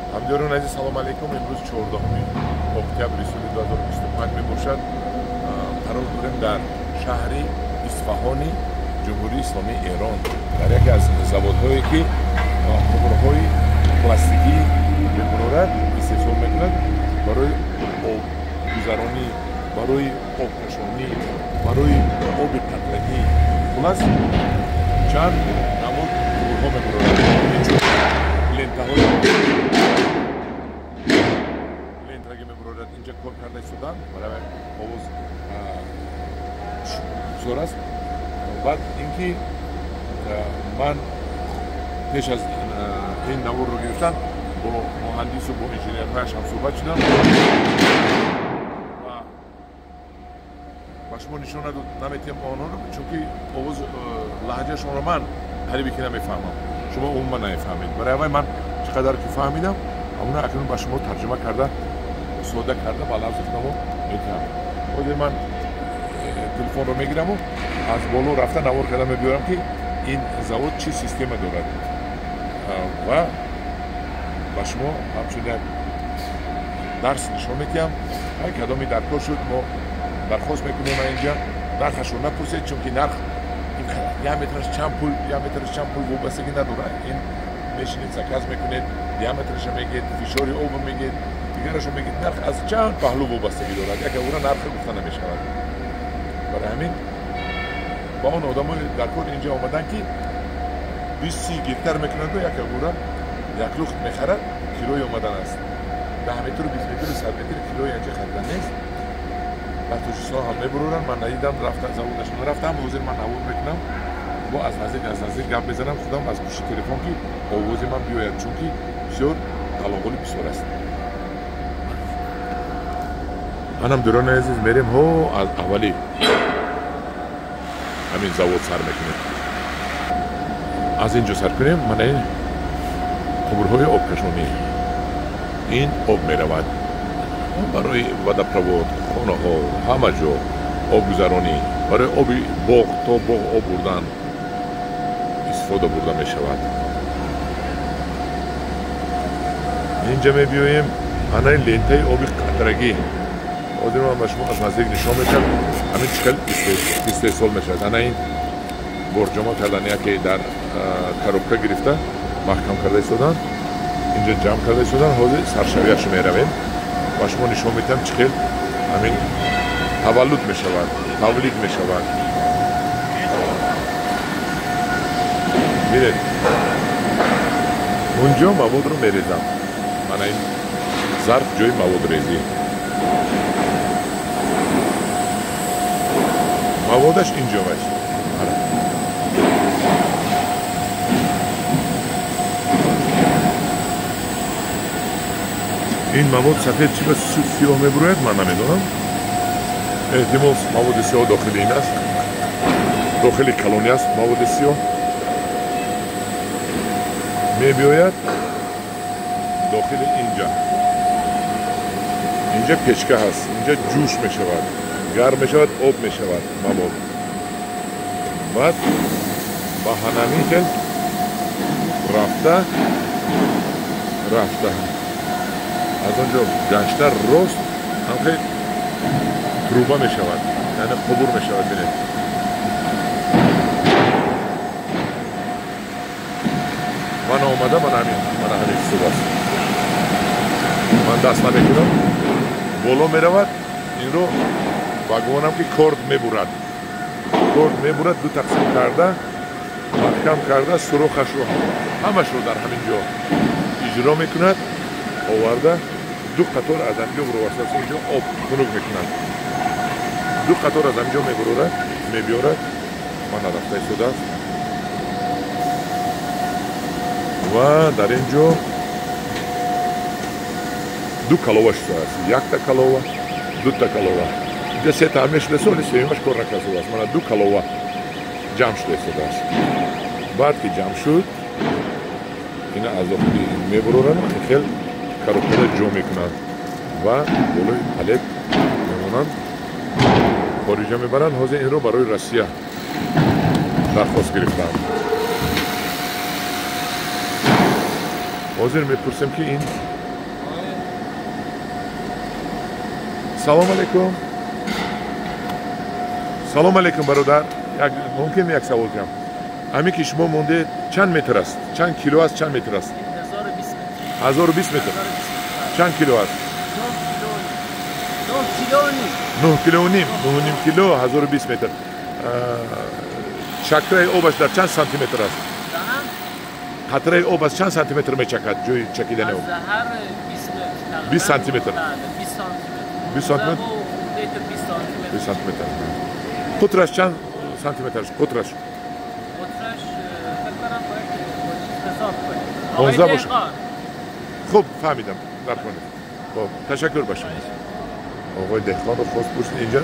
Ҳамдиёрон азиз, салом алейкум. Имрӯз 14 октябри соли 2025 мебошад. Қарор дорем дар шаҳри Исфаҳони Ҷумҳурии Исломии Эрон, дар яке аз заводҳое ки қубурҳои пластикӣ мебурорад, истеҳсол мекунад барои обгузаронӣ, барои обкашонӣ, барои оби қатлагӣ. Хулас, чанд намуд қубурҳо мебурорад. Инчун лентаҳои лентаги мебурорад. Инҷа кор карда истодан, барои овоз бисёр аст. Баъд ин ки ман пеш аз ин наворро гирифтан бо муҳандису бо инженерҳояш ҳам суҳбат шудам ва ба шумо нишон наметиҳам онҳоро, чунки овоз лаҳҷашонро ман қарибе ки намефаҳмам, шумо умуман намефаҳмед. Барои аввал ман чӣ қадар ки фаҳмидам, ҳамона акнун ба шумо тарҷума карда, сода карда ба лафзи худамо метиҳам. Ҳозир ман телефонро мегираму аз боло рафта навор карда мебиёрам, ки ин завод чӣ система дорад ва ба шумо ҳамчун як дарс нишон медиҳам. Ҳар кадоме дар кор шуд, мо дархост мекунем. Инҷа нархашро напурсед, чунки нарх диаметраш чанд пул, диаметраш чанд пул вобастагӣ надорад. Ин мешинед, заказ мекунед, диаметраша мегӯед, фишори обро мегӯед, дигарашро мегӯед. Нарх аз чанд паҳлӯ вобастагӣ дорад, яке ура нархе гуфта намешавад. Барои ҳамин ба он одамои дар кор инҷа омаданд, ки 20-30 гектар мекунанду яке ура як лухт мехарад, кирои омадан аст. 10 метру, 20 метру, 100 метр кирои инҷа харидан нест. Дар Тоҷикистон ҳам мебуроранд, ман надидам, рафта заводашон рафтам. Ҳозир ман навор мекунам, бо аз наздик, аз наздик гап мезанам худам аз пушти телефон, ки овози ман биёяд, чунки бисёр талоғоли бисёр аст. Манам, дӯрони азиз, мерем ҳо аз аввали ҳамин завод сар мекунем. Аз ин ҷо сар кунем. Мана ин қубурҳои обкашонӣ, ин об меравад барои водопровод, хонаҳо, ҳама ҷо обгузаронӣ, барои оби боғ то боғ об бурдан истифода бурда мешавад. Инҷа мебиёем, анаи лентаи оби қатрагӣ. Ҳозир ман ба шумо аз наздик нишон медиҳам, ҳамин чӣ хел истеҳсол мешавад. Ана ин борҷома кардан, яке дар коробка гирифта маҳкам карда истоданд, инҷа ҷамъ карда истоданд. Ҳозир саршавияшо меравем, ба шумо нишон медиҳам, чӣ хел ҳамин таваллуд мешавад, тавлид мешавад. Бинед, унҷо маводро мерезам. Мана ин зарф ҷои маводрезӣ, маводаш инҷо аст. Ин мавод сафед чи ба сиёҳ мебурояд, ман намедонам. Эҳтимол, маводи сиёҳ дохили ин аст, дохили калони аст. Маводи сиёҳ мебиёяд дохили инҷа. Инҷа печка ҳаст, инҷа ҷӯш мешавад, гарм мешавад, об мешавад мавод. Баъд ба ҳанамин хел рафта рафта аз он ҷо гашта рост ҳамхел труба мешавад, яъне қубур мешавад. Бинед, ман омада, ман ҳамин, мана ҳамин ҳисоб аст. Ман даст намекунам, боло меравад. Инро ба гумонам, ки корд мебурад, корд мебурад, ду тақсим карда, маҳкам карда, сурохашро ҳамашро дар ҳамин ҷо иҷро мекунад. Оварда ду қатор аз ҳамин ҷо буровард, инҷо об хунук мекунад. Ду қатор аз ҳамин ҷо мебурорад, мебиёрад. Мана рафта истодааст ва дар ин ҷо ду калова шудааст, якта калова, дута калова. Инҷа сета ҳам мешудааст, вале сеюмаш кор накарда. Мана ду калова ҷамъ шуда истодааст. Баъд ки ҷамъ шуд, ина аз дохили мебуроранд, хел коробкада ҷо мекунанд ва болои палет мемонанд, хориҷа мебаранд. Ҳозир инро барои Россия дархост гирифтаанд. Ҳозир мепурсем ки ин Салом алейкум. Салом алейкум бародар. Мумкин як савол кунам? Ҳамин ки шумо мондед чанд метр аст? Чанд кило аст, чанд метр аст? 1020 метр. Чанд кило аст? 9 кило و ним. 9.5 кило, 1020 метр. Чакраи обаш дар чанд сантиметр аст? Қатраи об аз чанд сантиметр мечакад ҷои чакидани об? 20 сантиметр. 20 сантиметр. 20 сантиметр. Қутраш чанд сантиметр аст? Қутраш. Қутраш фикр кунам бояд ҳисоб кунем. 15 бошад. Хуб фаҳмидам. Дар кунед. Хуб, ташаккур ба шумо. Оғои деҳқонро хост пурсид инҷа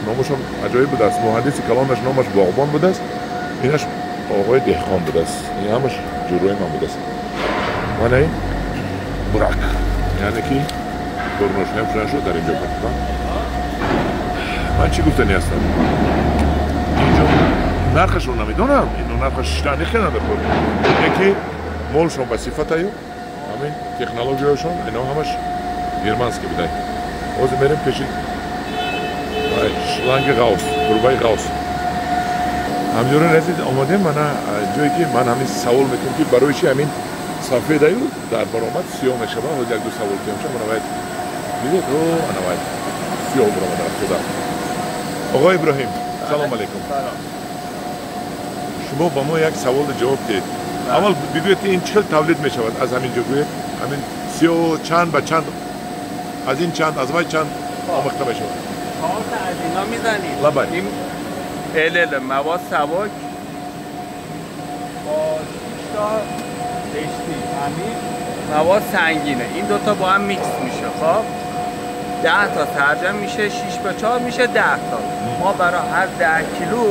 номашон аҷоиб будааст. Муҳандиси калонаш номаш Боғбон будааст. Инаш оғои деҳқон будааст. Ин ҳамаш ҷурӯи ман будааст. Мана ин бурак. Яъне ки корношиям шудан шуд дар инҷо партам. Ман чӣ гуфтанӣ ҳастам? Инҷо нархашро намедонам. Ино нархаш шиштани хеле надорад. Яке молшон ба сифатаю, ҳамин технологияшон ино ҳамаш германский будай. Ҳозир мерем пеши шланги ғавс, турбаи ғавс. Ҳамёрон азиз, омадем мана ҷое ки ман ҳамин савол мекунам ки барои чи ҳамин сафедаю дар баромад сиёҳ мешавад. Ҳозир як-ду савол кунам. Мана вай дидед, о ана вай сиёҳ баромад рафтода. Оғои Иброҳим, салом алейкум. Шумо ба мо як савол ҷавоб диҳед. Аввал бигӯед ки ин чӣ хел тавлид мешавад аз ҳамин ҷо гӯед? Ҳамин сиёҳ чанд ба чанд, аз ин чанд, аз вай чанд омехта мешавад? 4 تا از اینا میزنید. لبای. این ال مواد سبک با 6 تا دشتی همین مواد سنگینه. این دوتا با هم میکس میشه. خب 10 تا ترجمه میشه 6 به 4 میشه 10 تا. ما برای هر 10 کیلو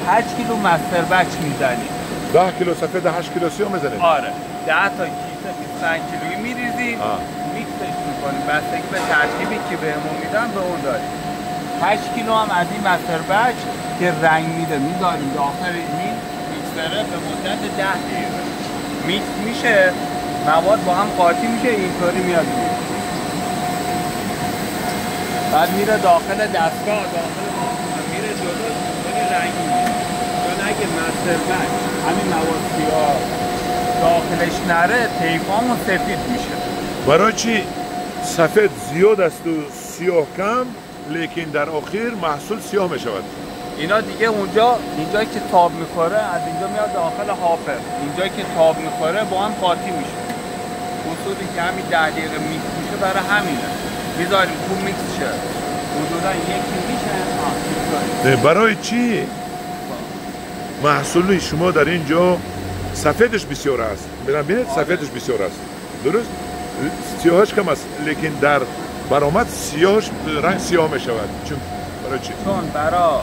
8 کیلو مستر بچ میزنیم. 10 کیلو سفید 8 کیلو سیاه میزنیم. آره 10 تا کیسه 25 کیلویی میریزیم. میکسش میکنیم. بستگی به ترکیبی که بهمون میدن به اون داریم. 8 کیلو هم از این master batch که رنگ میده میذاریم داخل این میکسره به مدت 10 دقیقه میکس میشه، مواد با هم قاطی میشه، اینطوری میاد بیرون. بعد میره داخل دستگاه، داخل ماشین میره جلو، اینطوری رنگ میده. چون اگه master batch همین مواد سیاه داخلش نره طیفامون سفید میشه. برای چی سفید زیاد است و سیاه کم، لیکن در آخر محصول سیاه می شود؟ اینا دیگه اونجا، اینجا که تاب میخوره از اینجا میاد داخل hopper، اینجا که تاب میخوره با هم قاطی میشه. اصولی که همین 10 دقیقه میکس میشه برای همینه. میذاریم خوب میکس شه. حدودا یکی میشه. برای چی محصول شما در اینجا سفیدش بسیار است؟ ببینید سفیدش بسیار است. درست؟ سیاهش کم است، لیکن در برآمد سیاهش رنگ سیاه می شود. چون برای چی؟ چون برای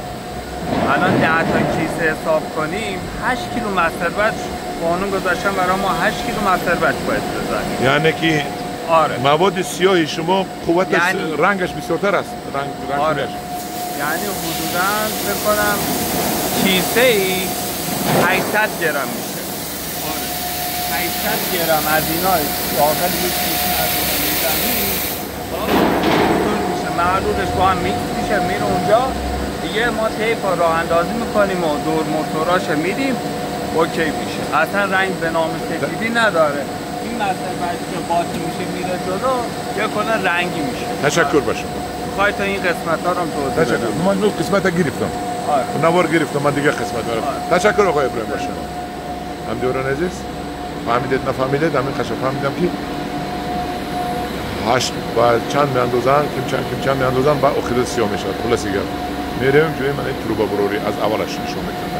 الان 10 تا کیسه حساب کنیم 8 کیلو master batch قانون گذاشتن برای ما 8 کیلو master batch باید بزنیم. یعنی که آره مواد سیاه شما قوت یعنی رنگش بسیارتر است. رنگ آره. یعنی حدوداً فکر کنم کیسه ای 800 گرم میشه. آره 800 گرم از اینا داخل یک کیسه از اینا میزنیم میشه، معلولش با هم میکس میشه میره اونجا. دیگه ما طیف راه اندازی میکنیم و دور موتوراش میدیم okay میشه. اصلا رنگ به نام سفیدی نداره. این master batch که قاطی میشه میره جلو یه کلا رنگی میشه. تشکر باشه. میخوای تا این قسمت ها رو هم توضیح تشکر. من اون قسمت گرفتم. آره. نوار گرفتم، من دیگه قسمت دارم. آره. تشکر آقای ابراهیم باشه. همدیوران عزیز، فهمیدید نفهمیدید همین خشم فهمیدم که 8 و چند میاندازن، کم چند میاندازن و آخر سیاه میشد. خلاص دیگه میریم جوی من این تروبا بروری از اولش نشون میدم.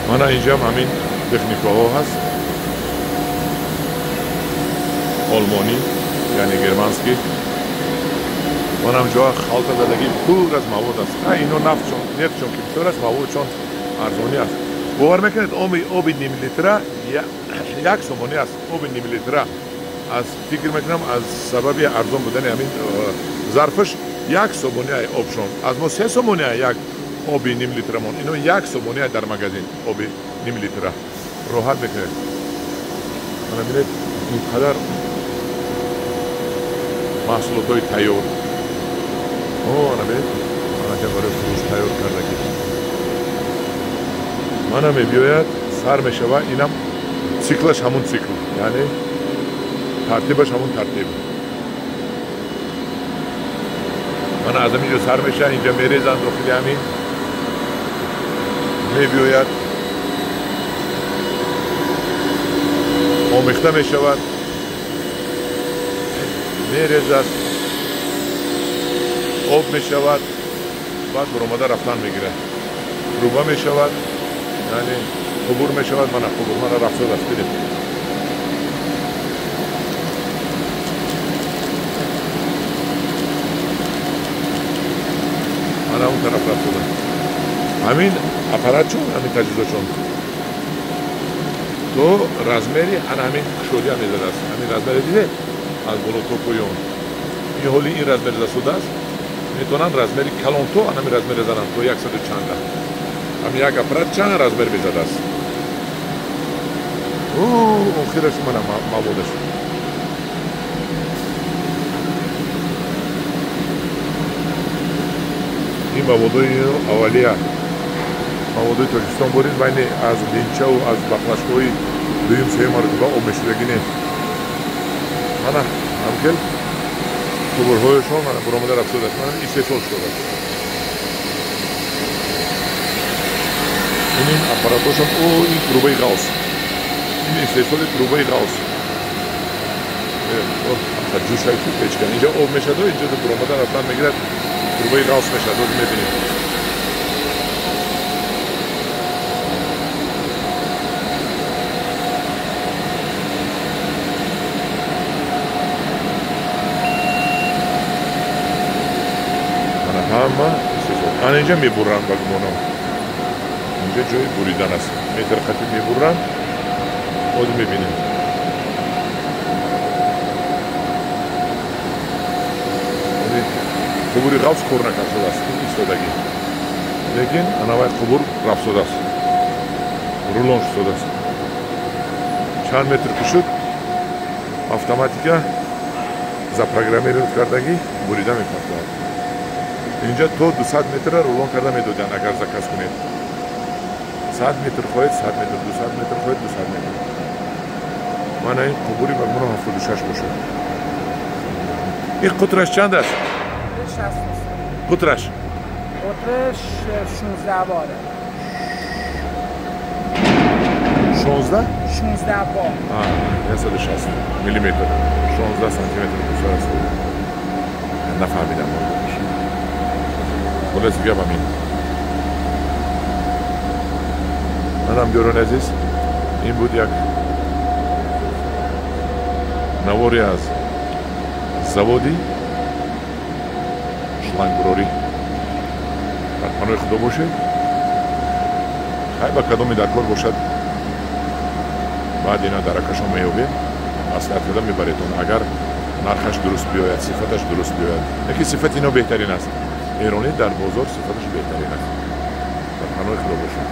من اینجا هم همین تکنیک ها هست، آلمانی یعنی گرمانسکی. من هم جا خالت زدگی پر از مواد است. اینو نفت چون که بسیار است، مواد چون ارزانی است. باور میکنید آب نیم لیتره 1 سومانی است. آب نیم لیتره از فکر میکنم از سبب ارزان بودن همین ظرفش 1 سومانی آبشون. از ما 3 سومانی یک آب نیم لیترمون، اینو 1 سومانی در مغازین آب نیم لیتره راحت میکنید. من ببینید Инқадар маҳсулотҳои тайёр. Ана бинед, анака барои фурӯш тайёр кардагӣ. Мана мебиёяд, сар мешава, инам циклаш ҳамун цикл, яъне тартибаш ҳамун тартиб. Мана аз ҳамин ҷо сар меша, инҷа мерезанд дохили ҳамин, мебиёяд, омехта мешавад, мерезад, об мешавад, баъд баромада рафтан мегирад, труба мешавад, яъне қубур мешавад. Мана қубур, мана рафтодааст, бинед. Мана он тараф рафтода. Ҳамин аппаратчон, ҳамин таҷҳизотчон то размери ана ҳамин кушодия мезадааст. Ҳамин размери дидед аз боло то поён. Ин ҳоли ин размер засудааст, метавонанд размери калон то ана ҳамин размер зананд, то 100 чанда. Ҳамин як аппарат чанд размер мезадааст. Охираш мана маводаш. Ин маводои аввалия, маводои Тоҷикистон борид, вайне аз линчаву аз баклашкаҳои дуюм сеюм маротиба об мешудагӣ не. Мана ҳамхел қубурҳояшон мана буромада рафтодааст, мана истеҳсол шудааст. Ин аппаратошон, ин трубаи ғавс, ин истеҳсоли трубаи ғавс. Ҷӯшаки печка инҷа об мешаду, инҷо буромада рафтан мегирад, трубаи ғавс мешад, оз мебинем. Мана ҳама истеҳсол. Ана инҷа мебуранд ба гумонам. Инҷа ҷои буридан аст. Метр қати мебуранд, оз мебинем. Қубури ғавс кор накардааст, ин истодагӣ. Лекин анавай қубур рафтодааст, рулон шудааст. Чанд метр ки шуд, автоматика запрограммировать кардагӣ бурида мепартояд. Инҷа то 200 метрра рулон карда медоданд, агар заказ кунед. 100 метр хоҳед, 100 метр, 200 метр хоҳед, 200 метр. Мана ин қубури ба гумонам 76 бошад. Ин қутраш чанд аст? قطرش؟ قطرش 16 باره. 16؟ 16 بار. 160 میلیمتر، 16 سانتی متر بزرگ است. نفهمیدم. خلاص گپ همین. منم دیاران عزیز، این بود یک نواری از заводи шлангбурорӣ. Дар паноҳи Худо бошед. Хай ба кадоме дар кор бошад, баъд ина даракашон меёбем, маслиҳат карда мебаредон. Агар нархаш дуруст биёяд, сифаташ дуруст биёяд. Лекин сифати ино беҳтарин аст. Эронӣ дар бозор сифаташ беҳтарин аст. Дар паноҳи Худо бошед.